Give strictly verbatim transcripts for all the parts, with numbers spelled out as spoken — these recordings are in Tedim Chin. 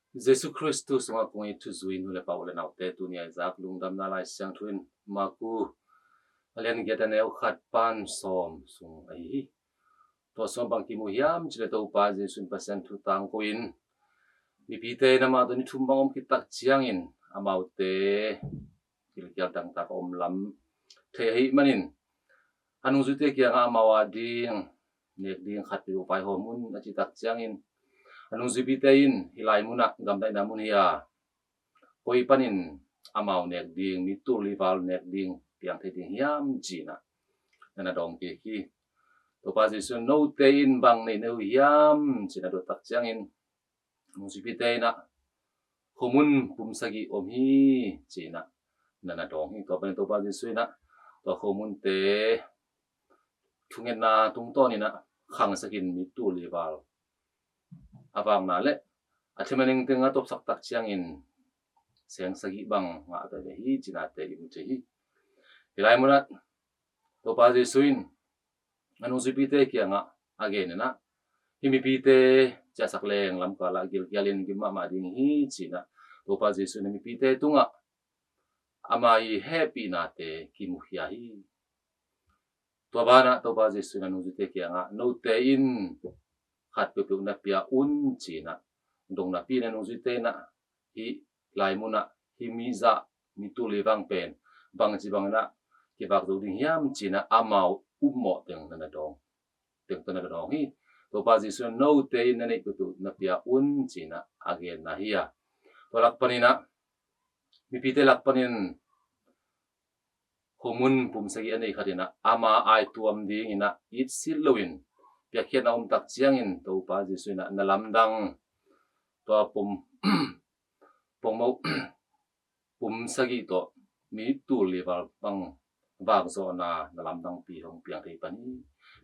Jesu Khristu sungah kong it thuzui nu le pa, u le naute, tuni a i zak Lungdamna Lai Siangtho in Marku a lian giat, a neu khat pan sawm sung ahi hi. Tua sungah bang kimu hiam cih leh Topa Jesu in Pasian thu tangko in mipite in amah tawh ni thum bang om khit tak ciangin amaute gilkial dangtak a om lam thei ahih manin a nungzuite kiangah amau ading nek ding khat peuh vaihawm un a cih tak ciangin a nungzuipite in hih lai munah gamdaihna mun hi a, koi panin amau nek ding, mi tul li val nek ding piang thei ding hiam ci-in ah na na dawng kik hi. Topa Jesu in, "Note in bang nei na uh hiam?" ci-in a dot tak ciangin a nungzuipite in ah, "Khuamun pum sagih om hi," ci-in ah na na dawng hi. Tua panin Topa Jesu in ah tua khuamunte thungetna tungtawn in ah khangsak in mi tul li val a vakna le a thim a ningteng a topsak tak ciangin seng sagih bang ngah ta ve hi ci-in ah te i mu thei hi. Hih lai munah Topa Jesu in a nungzuipite kiangah a gen in ah, "Hih mipite ciahsak leng lamkal ah gilkial in gim mahmah ding hi," ci-in ah Topa Jesu in a mipite tungah ama i hehpihnate kimukhia hi. Tua banah Topa Jesu in a nungzuite kiangah, "Note in khat peuhpeuh na pia un," ci-in ah dong napi in a nungzuite in ah hih lai munah hih mi zah mi tul li vang pen bangci bangin ah kivak zo ding hiam ci-in ah amau upmawh teng na na dawng, teng tawh na na dawng hi. Topa Jesu in, "Note in na neih peuhpeuh na pia un," ci-in ah a genna hi a, tua lak panin ah mipite lak panin khuamun pum sagih a nei khat in ah ama aituam dingin ah itsit loin piakkhiatna om tak ciangin Topa Jesu in ah na lamdang tua pum pongmo pum sagih tawh mi tul li val bang vakzawhna na lamdangpi hong piang thei pan hi.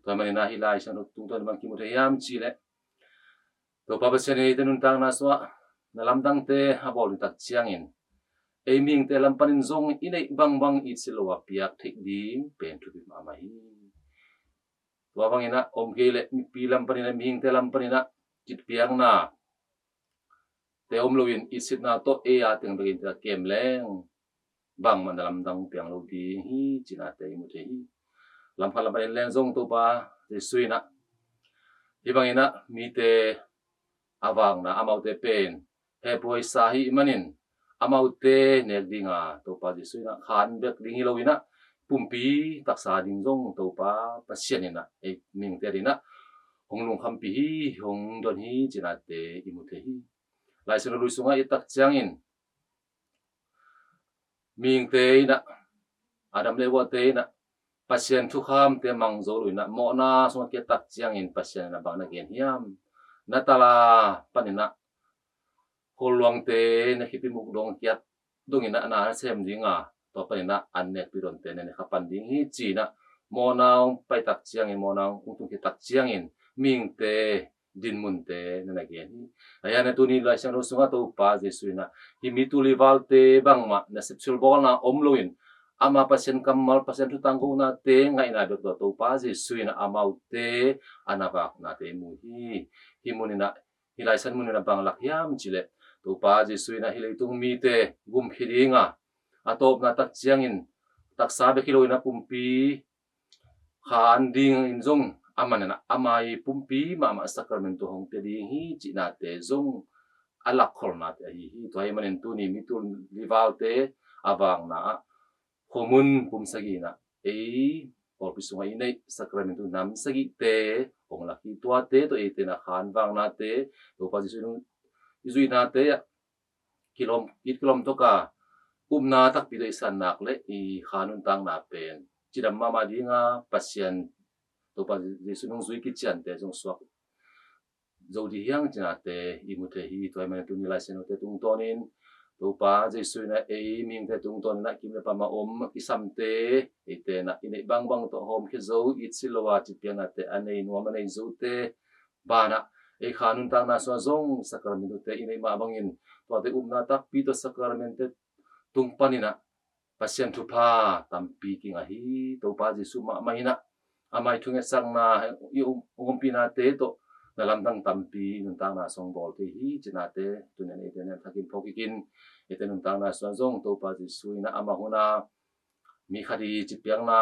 Tua ahih manin ah hih Lai Siangtho tungtawn in bang kimu thei hiam cih leh Topa Pasian in eite nuntakna sungah na lamdangte a bawl ding tak ciangin ei mihingte lam panin zong i neih bangbang itsit lo a piak theih ding pen thupi mahmah hi. Tua bangin ah om kei leh mipi lam panin ah, mihingte lam panin ah kitpiakna te om loin itsitna tawh ei a teng bekin te a kem leng bangmah na lamdang piang lo ding hi ci-in ah te i mu thei hi. Lamkhat lam panin leng zong Topa Jesu in ah hih bangin ah mite a vakna amaute pen hehpihhuai sa ahih manin amaute nek ding a Topa Jesu in ah khan bek ding hi loin ah pumpi taksa ding zong Topa Pasian in ah ei mihingte adingin ah hong lungkhampih hi, hong don hi ci-in ah te i mu thei hi. Lai Siangtho lui sungah i et tak ciangin mihingte in ah, Adam le Evate in ah Pasian thukhamte mang zo loin ah mawhna sungah kiat tak ciangin Pasian in ah bang na gen hiam? Na tala panin ah khualluangte na khipimuk dong kiat dongin ah na na sem ding a, tua panin ah an nekpih donte na ne kha pan ding hi ci-in ah mawhna hong pai tak ciangin, mawhna hong tung khit tak ciangin mihingte dinmunte na na gen hi. Ahi zongin ah tuni Lai Siangtho sungah Topa Jesu in ah hih mi tul li valte bangmah nasep silbawlna om loin ama Pasian kammal, Pasian thu tangkonate ngaihna bek tawh Topa Jesu in ah amaute a na vaknate i mu hi. Hih mun in ah, hih Lai Siangtho mun in ah bang lak hiam cih leh Topa Jesu in ah hih leitung mite gumkhia ding a, a tawpna tak ciangin taksa bek hi loin ah pumpi khan dingin zong aman in ah ama i pumpi mahmah Sacramento hong pia ding hi cih nate zong a lakkholnate ahi hi. Tua ahih manin tuni mi tul li valte a vakna ah khuamun pum sagih in ah ei pawlpi sungah i neih Sacramento nam sagihte hong lak hi. Tuate tawh eite in ah khan vaknate, Topa Jesu i zuihnate ah kilawm, it kilawm tawk a upna takpi tawh i san nak leh i kha nuntakna pen cidam mahmah ding a, Pasian, Topa Jesu nungzui kiciante zong suak zo ding hi hang cih nate i mu thei hi. Tua ahih manin tuni Lai Siangthote tungtawnin Topa Jesu in ah ei mihingte tungtawnin ah kim le pam a om a kisamte, eite in ah i neih bangbang tawh hawmkhia zo, itsit lo a citpiaknate a nei nuam a nei zote banah ei kha nuntakna sungah zong Sacramentote i neih mah bangin tuate upna takpi tawh Sacramentte tung panin ah Pasian thupha tampi kingah hi. Topa Jesu mahmah in ah ama i thungetsakna, i um, umpihnate tawh na lamdang tampi nuntakna sung bawl thei hi cinate tunian eite na thakin phawk kikin, eite nuntakna sungah zong Topa Jesu in amah hun a mi khat i citpiakna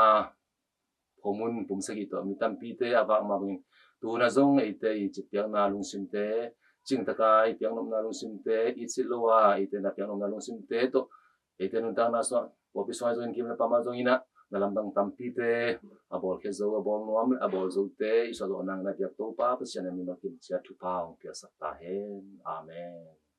phomun pumsakih tawh mi tampite a vak mah bangin, tu hun ah zong eite i citpiakna lungsimte, cingtaka i piaknopna lungsimte, i cit lo a eite na piaknopna lungsimte tawh, eite nuntakna sungah pawlpi sungah zongin kim le pamah zongin ah na lamdang tampite a bawlkhia zo, a bawl nuam le a bawl zote i suahzawh nangin a biak Topa Pasian in mimal kim ciat thupha hong piaksak ta hen. Amen.